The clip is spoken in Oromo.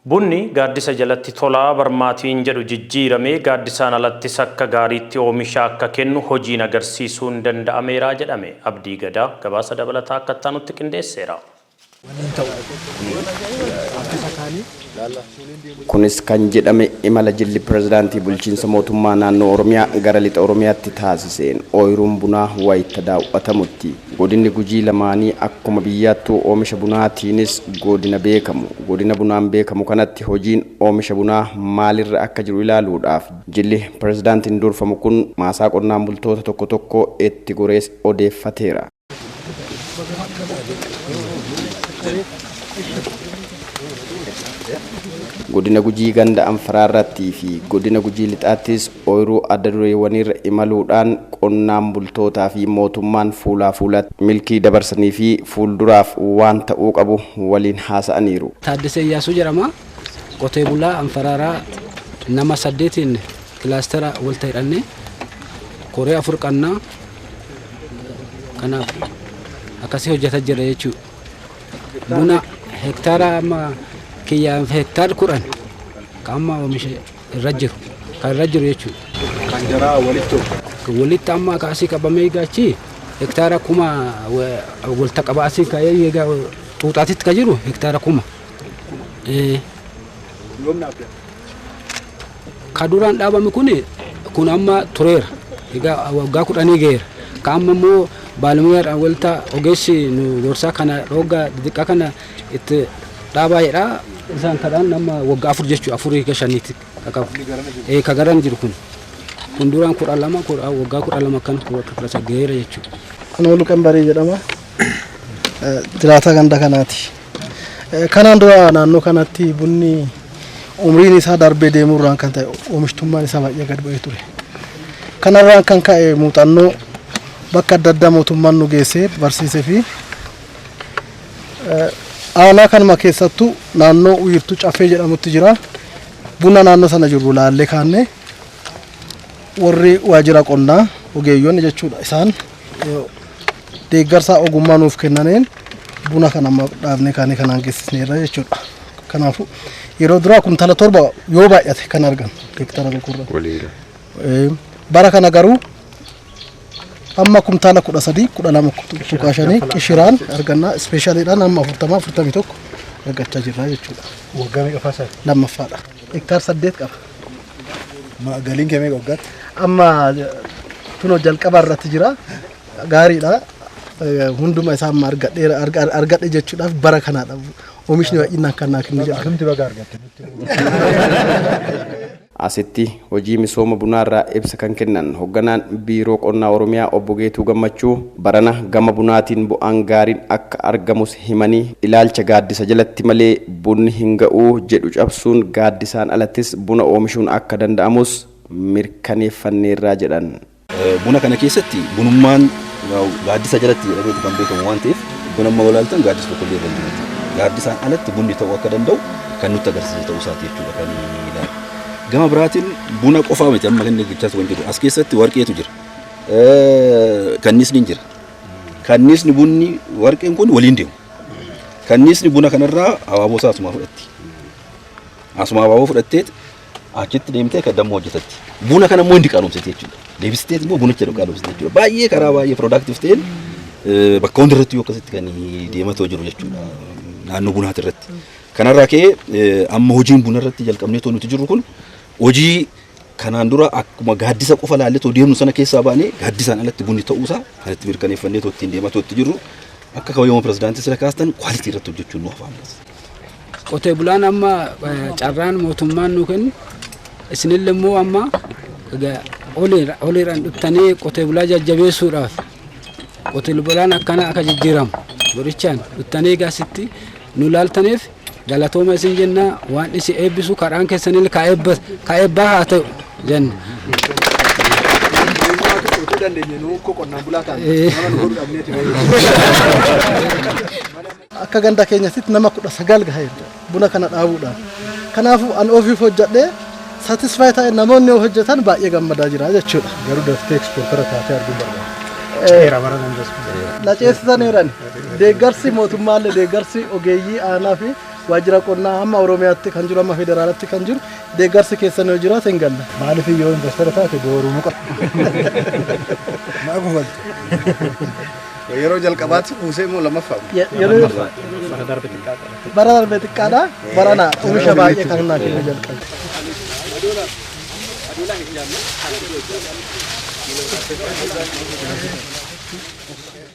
Bunni gaaddisa jalatti tolaa barmaatiin jedhu jijjiiramee gaaddisaan alattis akka gaariitti oomisha akka kennu hojiin agarsiisuun danda'ameera jedhame. Abdii Gadaa gabaasa dabalataa akka itti qindeesseera. Kunis kan jedhame imala jilli pirezidaantii bulchiinsa mootummaa naannoo Oromiyaa gara lixa Oromiyaatti taasiseen ooyiruun bunaa wayita daawwatamutti. Godinni Gujii lamaanii akkuma biyyaattuu oomisha bunaatiinis godina beekamu. Godina bunaan beekamu kanatti hojiin oomisha bunaa maalirra akka jiru ilaaluudhaaf jilli pirezidaantiin durfamu kun maasaa qonnaan bultoota tokko tokko itti gorees odeeffateera. Godina Gujii ganda Anfaraarrattii fi godina Gujii lixaattis ooyiruu adda dureewwanirra imaluudhaan qonnaan bultootaa fi mootummaan fuulaa fuulatti milkii dabarsanii fi fuulduraaf waan ta'uu qabu waliin haasa'aniiru. Taaddasee Iyyaasuu jedhama. Qotee bulaa Anfaraaraa nama 8 kilaastera walta hidhanne koree 4 qannaa kanaaf akkasii hojjetaa jira jechuudha. Buna hektaara amma kiyyaan hektaara 10 kan amma oomisha irra jiru kan irra jiru jechuudha. Kan jaraa walitti walitti amma kaasii qabamee gaachi hektaara 1000 walta qaba asii ka'ee egaa xuuxaatitti kan jiru hektaara 1000. Ka duraan dhaabame kun amma tureera. Egaa waggaa 10 ga'eera. Ka amma immoo baalumuyaadhaan walta ogeessi nu gorsaa kana roga xixiqqaa kana itti dhaabaa jedha. Isaan kadhaan amma waggaa 4 jechuudha, 4 ga 5tti qabu. Ka garan jiru kun. Kun duraan 12, waggaa 12 akkana 19 ga'eera jechuudha. Anoolu Qanbaree jedhama. Jiraataa ganda kanaati. Kanaan dura naannoo kanatti bunni umriin isaa darbee deemuurraan kan ta'e oomishtummaan isaa baay'ee gad bu'ee ture. Kanarraan kan ka'e muuxannoo bakka adda addaa mootummaan nu geessee barsiisee fi aanaa kanuma keessattuu naannoo wiirtuu Caffee jedhamutti jira. Buna naannoo sana jiru laallee kaanne warri waajjira qonnaa ogeeyyoonni jechuudha isaan deeggarsa ogummaa nuuf kennaneen buna kana amma dhaabnee kaanee kanaan geessisneerra jechuudha. Kanaafuu yeroo duraa kumtaala 7 yoo baay'ate kan argan hektara tokkorra. Bara kana garuu amma kumtaala 13 12.5 qishiraan argannaa ispeeshaaliidhaan amma 40 41 argachaa jirra jechuudha. Waggaa meeqa faasaa? Lammaffaadha. Hektaar 8 qaba. Galiin kee meeqa waggaatti? Amma tunoo jalqaba irratti jira. Gaariidha. Hunduma isaa amma argadhe jechuudhaaf bara kanaadha. Oomishni baay'inaan kan naa kennu jedha. Akkamitti baga argatte? Asitti hojii misooma bunaarraa ibsa kan kennan hoogganaan biiroo qonnaa Oromiyaa obbo Geetuu Gammachuu barana gama bunaatiin bu'aan gaariin akka argamus himanii ilaalcha gaaddisa jalatti malee bunni hin ga'uu jedhu cabsuun gaaddisaan alattis buna oomishuun akka danda'amus mirkaneeffanneerraa jedhan. Buna kana keessatti bunummaan gaaddisa jalatti jedhameetu kan beekamu waan ta'eef buna amma walaaltan gaaddisa tokko illee irra hin jiru. Gaaddisaan alatti bunni ta'uu akka danda'u kan nutti agarsiise ta'uu isaati jechuudha kan ilaalu. Gama biraatiin buna qofaa miti amma kan gochaa waan jiru. As keessatti warqeetu jira. Kanniisni jira. Kanniisni bunni warqeen kun waliin deemu. Kanniisni buna kanarraa abaaboo isaa asumaa fudhatti. Asuma abaaboo fudhattee achitti deemtee kan damma hojjetatti. Buna kana immoo hindi qaaloomsite jechuudha. Deebistee immoo bunicha qaaloomsite jechuudha. Baay'ee karaa baay'ee productive ta'een bakka hundarratti yoo akkasitti kan deematoo jiru jechuudha. Naannoo bunaati irratti. Kanarraa ka'ee amma hojiin buna irratti jalqabnee too nuti jirru kun hojii kanaan dura akkuma gaaddisa qofa laallee too deemnu sana keessaa baanee gaaddisaan alatti bunni ta'uusaa kan itti mirkaneeffannee too ittiin deemaa too itti jirru akka kabajamoo pirezidaantii sila kaastan kwaalitii irratti hojjechuun nu afaan. Qotee bulaan amma carraan mootummaan nu kennu isinillee immoo amma oliiraan dhuftanii qotee bulaa jajjabeessuudhaaf qotee bulaan akkana akka jijjiiramu godhichaan dhuftanii gaasitti nu laaltaniif galatooma isin jenna waan isin eebbisu karaan keessanillee ka eebbaa haa ta'u jenna. Akka ganda keenyatti nama 19 gaheera buna kana dhaabuudhaan. Kanaafuu an ofiif hojjedhee satisfy ta'e namoonni hojjetan baay'ee gammadaa jira jechuudha. Garuu daftee ekspoortara taatee arguun barbaada. Ceera bara nan Laceessisaniiran deeggarsi mootummaallee deeggarsi ogeeyyii aanaa fi Waajjira qonnaa hamma Oromiyaatti kan jiru, hamma federaalatti kan jiru, deeggarsi keessan yoo jiraate hin galla. Maaliif yoo investara taate booruu muka. Maa kufaltu. Yeroo jalqabaatti buusee moo lammaffaa? Yeroo bara darbe xiqqaadha. Barana oomisha baay'ee kan naa kennu jalqabe.